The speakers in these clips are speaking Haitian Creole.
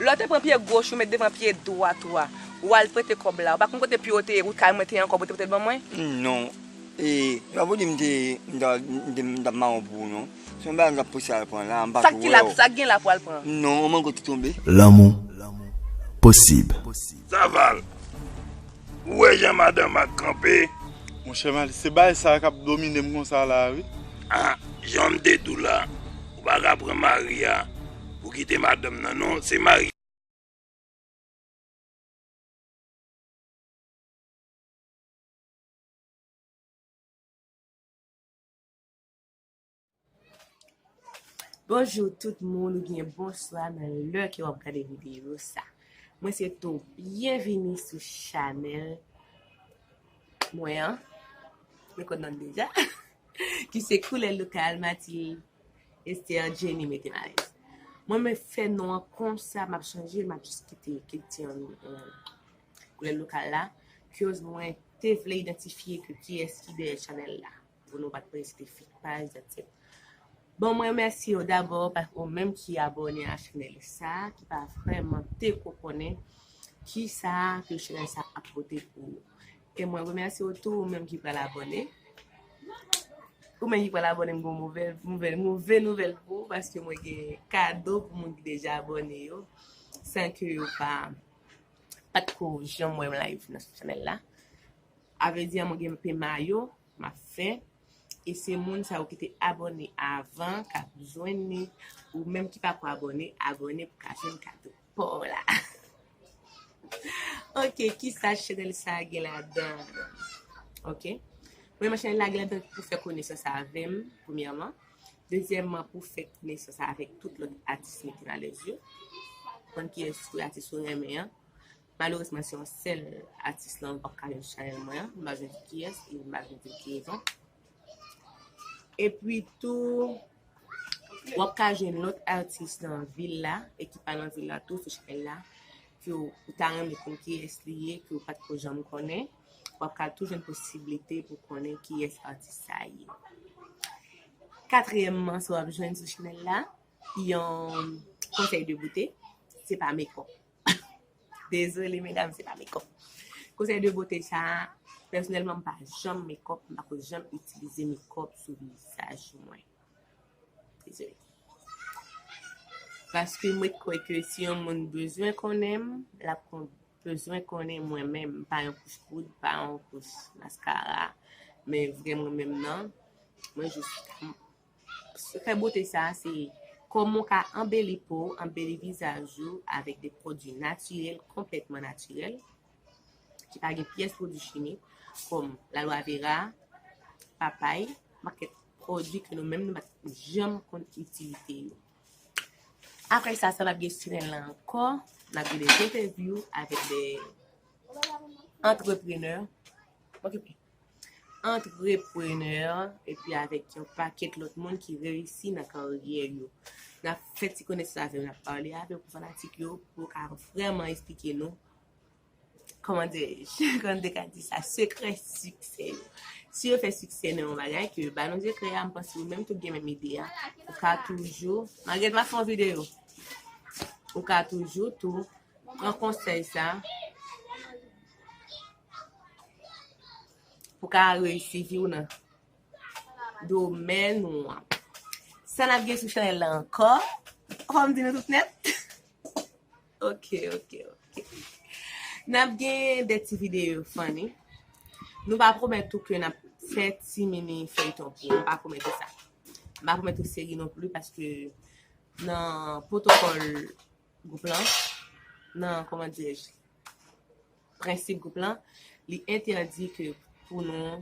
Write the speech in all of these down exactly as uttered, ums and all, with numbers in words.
Lè w te pran pye goch ou met devan pye dwat ou a, ou al prete kòb la, ou pa konn kote pye w te ye, ou kay mwen te ye ankò pou w te pote l ban mwen? Non. E, lè w di m te, m t ap mawon pou ou non. Se yon bagay m t ap prese al pran la, m pa tou wè w. Sa k gen la pou al pran? Non, yon mango te tonbe. Lanmou posib. Saval, ou wè jan madanm ak kanpe? Monchè Mali, se bagay sa k ap domine m konsa la wi. Ah, jan m te di w la, ou pa ka pran mari a pou kite madanm nan non, se mari. Bonjou tout moun oubyen bonswa nan lè ke w ap gade videyo sa. Mwen se tou byenvini sou chanèl mwen an. Mwen konn non deja. Ki se Koulè Lokal Mathilde Esther Jenny Metemalez. Mwen men fè non an konsa, m ap chanje, m ap jis kite kilti an Koulè Lokal la. Koz mwen te vle idantifye ke kiyès ki dèyè chanèl la. Pou nou pa t prese te fik paj, that's it. Bon, mwen remèsye w dabò paske ou menm ki abòne a chanèl sa, ki pa vrèman te ko konnen kisa ke chanèl sa ap pote pou ou. E mwen remèsye w tou, ou menm ki pral abòne. Ou menm ki pral abòne, m gon move, move, move nouvèl pou ou, paske mwen gen kado pou moun ki deja abòne yo, san ke yo pa, pa t ko janm wè m live nan chanèl la. A vle di, mwen gen pema yo, m ap fè. E se moun sa yo ki te abòne avan k ap jwenn li. Ou menm ki pa ko abòne, abòne pou ka jwenn kado pa w la. Ok, kisa chanèl sa gen ladan? Ok. Premyèman, chanèl la gen ladan pou fè konesans avè m, premyèman. Dezyèmman, pou fè konesans avèk tout lòt atis Metemalez yo. Konn kiyès ki atis ou renmen an. Malerezman, se yon sèl atis lan ou p ap ka jwenn sou chanèl mwen an. M pa jwenn di kiyès e m pa jwenn di ki rezon. Epi tou, w ap ka jwenn lòt atis nan vil la e ki pa nan vil la tou sou chanèl la, ke w ta renmen konn kiyès li ye, ke w pa t ko janm konnen. W ap ka tou jwenn posiblite pou konnen kiyès atis sa ye. Katriyèmman, sa w ap jwenn sou chanèl la, yon konsèy de bote, se pa mekòp. Dezole medam, se pa mekòp. Konsèy de bote sa, pèsonèlman m pa janm mekòp, m pa ko janm itilize mekòp sou vizaj mwen. Dezole. Paske mwen kwè ke si yon moun bezwen konnen m, l ap kon- bezwen konnen mwen menm, m pa yon kouch poud, pa yon kouch maskara, men vrè mwen menm nan, mwen jis Sekrè bote sa a se kòman w ka anbeli po w, anbeli vizaj ou avèk de pwodui natirèl, konplètman natirèl, ki pa gen pyès pwodui chimik, kòm lalwa vera, papay, pakèt pwodui ke nou menm nou pa t janm konn itilite yo. Apre sa, sa n ap gen sou chanèl la ankò, n ap gen de entèvyou avèk de antreprenè. Okipe. Antreprenè, epi avèk yon pakèt lòt moun ki reyisi nan karyè yo. N ap fè ti konesans avè yo, n ap pale avè yo pou fanatik yo, pou yo ka vrèman esplike nou, kòman dirè-j, kòman te ka di sa, sekrè siksè yo. Si yo fè siksè nan yon bagay, ke yo ba nou sekrè a, m panse ou menm tou gen menm ide a. Ou ka toujou, malgre m ap fè yon videyo, ou ka toujou tou pran konsèy sa pou ka reyisi vi w nan domèn ou an. Sa n ap gen sou chanèl la ankò? Fò m di nou tout nèt? Ok, ok, ok. N ap gen de ti videyo funny. Nou pa pwomèt ou ke n ap fè ti mini feyton pou ou. M pa pwomèt ou sa. M pa pwomèt ou seri non pli paske nan pwotokòl gwoup lan, nan, kòman dirè-j, prensip gwoup lan, li entèdi ke pou nou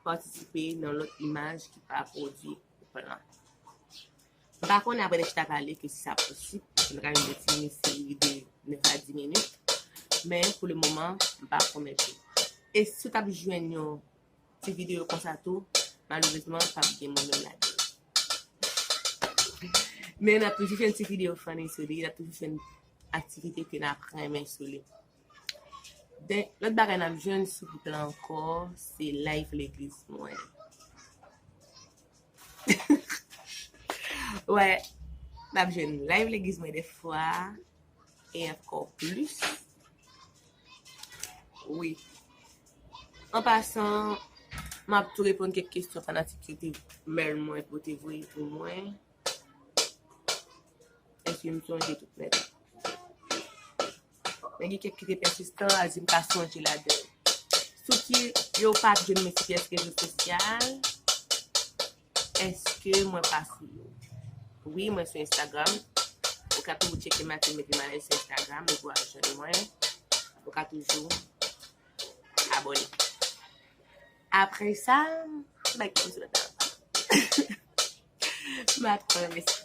patisipe nan lòt imaj ki pa pwodui gwoup lan. M pa konnen apre n chita pale ke si sa posib, pou nou ka jwenn yon ti mini seri de nèf a dis minit, men pou le moman, m pa pwomèt ou. E si w t ap jwenn yon ti videyo konsa tou, malerezman, p ap gen mwen menm ladan. Men n ap toujou fè yon ti videyo funny sou li, n ap toujou fè yon aktivite ke n ap renmen sou li. Den, lòt bagay n ap jwenn sou gwoup la ankò, se live legliz mwen. Wè, n ap jwenn live legliz mwen dèfwa. E ankò plis. Wi. An pasan, m ap tou reponn kèk kesyon fanatik yo te mèl mwen, pou te voye pou mwen. Èske m sonje tout nèt? Men gen kèk ki te pèsistan, a di m pa sonje ladan. Sou ki yo pa ap jwenn mwen sou pyès rezo sosyal? Èske mwen pa sou yo? Wi, mwen sou Instagram. Ou ka toujou tcheke m ak mete m alèz sou Instagram, ou ap jwenn mwen. Ou ka toujou abòne. Apre sa, se bagay ki konn sou lòt la. M ap remèsye.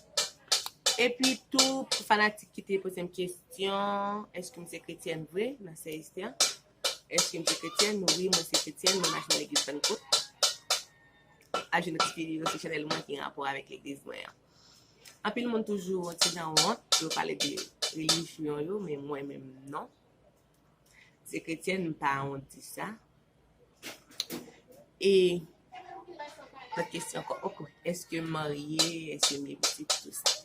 Epi tou, pou fanatik ki te poze m kesyon, èske m se kretyèn vre, nan sè Esther? Èske m se kretyèn? Wi, mwen se kretyèn, mwen mache nan legliz Pannkot. Ap jwenn lòt ti videyo sou chanèl mwen ki gen rapò avèk legliz mwen an. Anpil moun toujou yon ti jan wont pou yo pale de relijyon yo, men mwen menm non. Se kretyèn, m pa wont di sa. E lòt kesyon ankò, ok, èske m marye, èske m gen pitit, tout sa.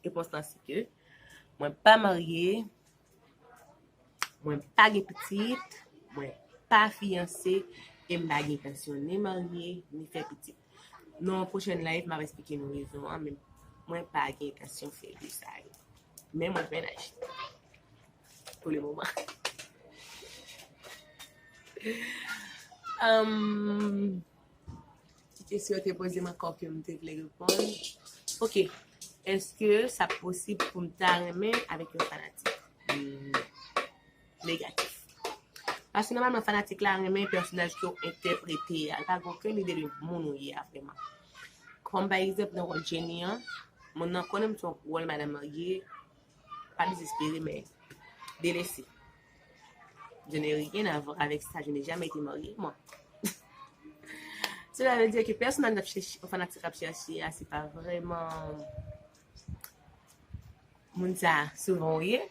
Repons lan se ke mwen pa marye, mwen pa gen pitit, mwen pa fiyanse, e m pa gen entansyon ni marye, ni fè pitit. Nan yon pwochèn live, m ap esplike nou rezon an, men mwen pa gen entansyon fè de sa yo. Men mwen jwenn aj. Pou le moman. Hum, ki kesyon yo te poze m ankò ke m te vle reponn? Ok. Èske sa posib pou m ta renmen avèk yon fanatik? Hmm. Negatif. Paske nòmalman fanatik la renmen pèsonaj ke w entèprete a. Li pa gen okenn ide de moun ou ye a vrèman. Kòm pa egzanp nan wòl Jenny an, moun nan konnen m se yon wòl madanm marye, pa dezespere, men delese. Je n'ai rien à voir avec ça, je n'ai jamais été mariée, moi. Cela veut dire que pèsonaj n ap chèche, yon fanatik ap chèche a, se pa vrèman moun sa souvan ou ye.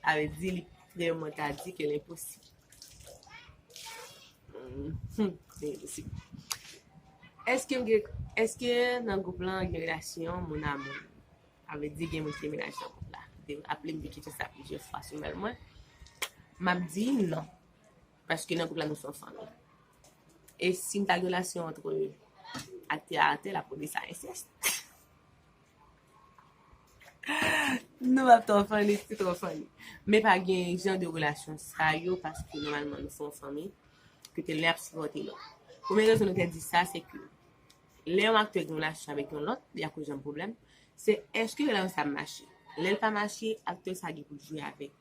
Sa vle di li vrèman ta di ke l enposib. Hmm, li enposib. Èske m gen, èske nan gwoup lan gen relasyon moun a moun? Sa vle di gen moun ki gen mennaj nan gwoup la. Te raple m de kesyon sa plizyè fwa sou mèl mwen. M ap di non. Paske nan gwoup la nou se yon fanmi. E si m ta gen relasyon antre aktè a aktè, l ap rele sa ensès. Nou p ap twò funny, se twò funny. Men pa gen jan de relasyon sa yo, paske nòmalman nou se yon fanmi, ke te lè ap sipòte lòt. Premye rezon nou te di sa, se ke lè yon aktè gen relasyon avèk yon lòt, li akoz yon pwoblèm, se èske relasyon sa ap mache. Lè l pa mache, aktè sa gen pou l jwe avèk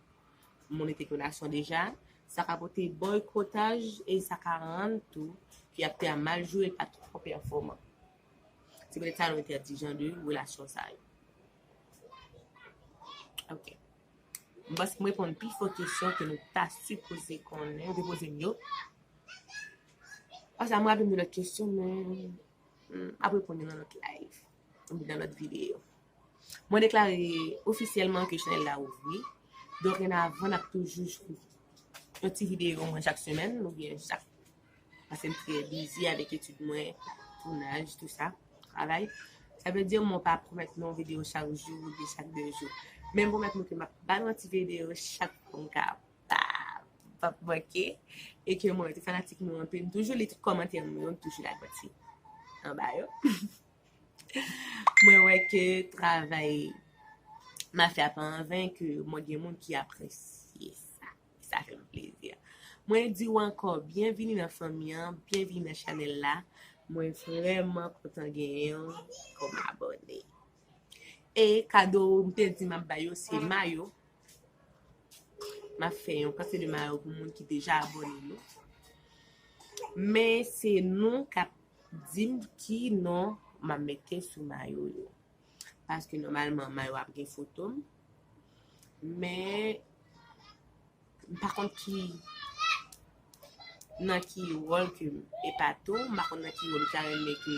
moun li te gen relasyon deja, sa ka pote bòykotaj e sa ka rann tou ke aktè a mal jwe, l pa twò pèfòman. Se poutèt sa nou entèdi jan de relasyon sa yo. Ok. M panse m reponn pifò kesyon ke nou ta sipoze konnen, ou te poze m yo. Paske m raple m de lòt kesyon, men m ap reponn yo nan lòt live, oubyen nan lòt videyo. Mwen deklare ofisyèlman ke chanèl la ouvri. Dorenavan, n ap toujou jwenn yon ti videyo mwen chak semèn, oubyen chak, paske m trè bizi avèk etid mwen, tounaj, tou sa, travay. Sa vle di mwen pa pwomèt nou yon videyo chak jou oubyen chak de jou. Men m pwomèt nou ke m ap ba nou yon ti videyo chak fwa m ka pa, p ap manke. E ke mwen rete fanatik nou anpil. M toujou li tout kòmantè nou yo, m toujou lage ti anba yo. Mwen wè ke travay m ap fè a pa anven, ke mwen gen moun ki apresye sa. Sa fè m plezi. Mwen di w ankò, byenvini nan fanmi an, byenvini nan chanèl la. Mwen vrèman kontan genyen w kòm abòne. E kado m te di m ap ba yo, se mayo. M ap fè yon kantite de mayo pou moun ki deja abòne yo. Men se nou k ap di m ki non m ap mete sou mayo yo. Paske nòmalman, mayo ap gen foto m. Men, m pa konn ki, nan ki wòl ke m epate w, m pa konn nan ki wòl ou ta renmen ke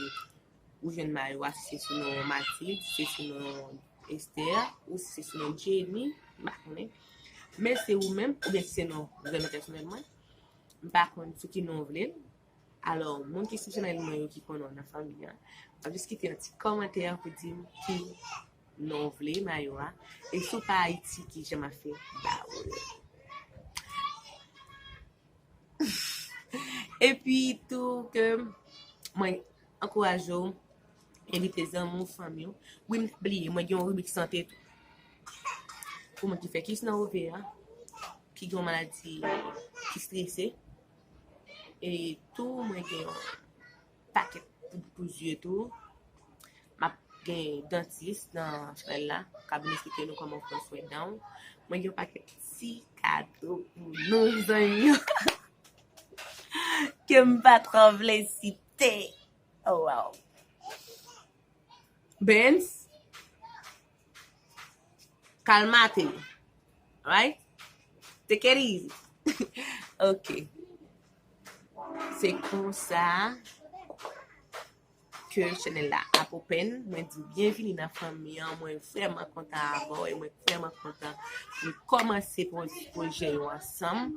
ou jwenn mayo a, si se sou non Mathilde, si se sou non Esther, ou si se sou non Jenny, m pa konnen. Men se ou menm, oubyen si se non vrèman pèsonèl mwen, m pa konn sou ki non w vle l. Alò, moun ki sou chanèl mwen yo ki konnen w nan fanmi an, w ap jis kite yon ti kòmantè pou di m ki non w vle, mayo a. E si w pa Ayiti, kijan m ap fè ba ou l? Epi tou ke mwen ankouraje w, envite zanmi w, fanmi w. Wi, m t ap bliye, mwen gen yon ribrik sante tou. Pou moun ki fè kis nan ove a, ki gen yon maladi ki strese. E tou, mwen gen yon pakèt poud pou zye tou. M ap gen dantis nan chanèl la, k ap vin eksplike nou kòman w pran swen dan w. Mwen gen yon pakèt ti kado pou nou, zanmi yo, ke m pa twò vle site. Oh, wow. Benz, kalmate. Right? Take it easy. Ok. Se konsa ke chanèl la ap open. Mwen di w byenvini nan fanmi an. Mwen vrèman kontan avè w e mwen vrèman kontan pou n kòmanse pwo-, pwojè yo ansanm.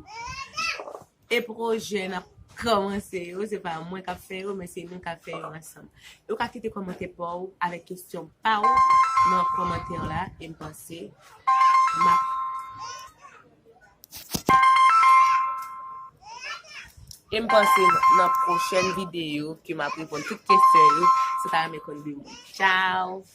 E pwojè n ap kòmanse yo, se pa mwen k ap fè yo, men se nou k ap fè yo ansanm. E w ka kite kòmantè pa w avèk kesyon pa w nan kòmantè la, e m panse m ap E m panse nan pwochèn videyo ke m ap reponn tout kesyon yo. Si w ta renmen konn de mwen. Tchao!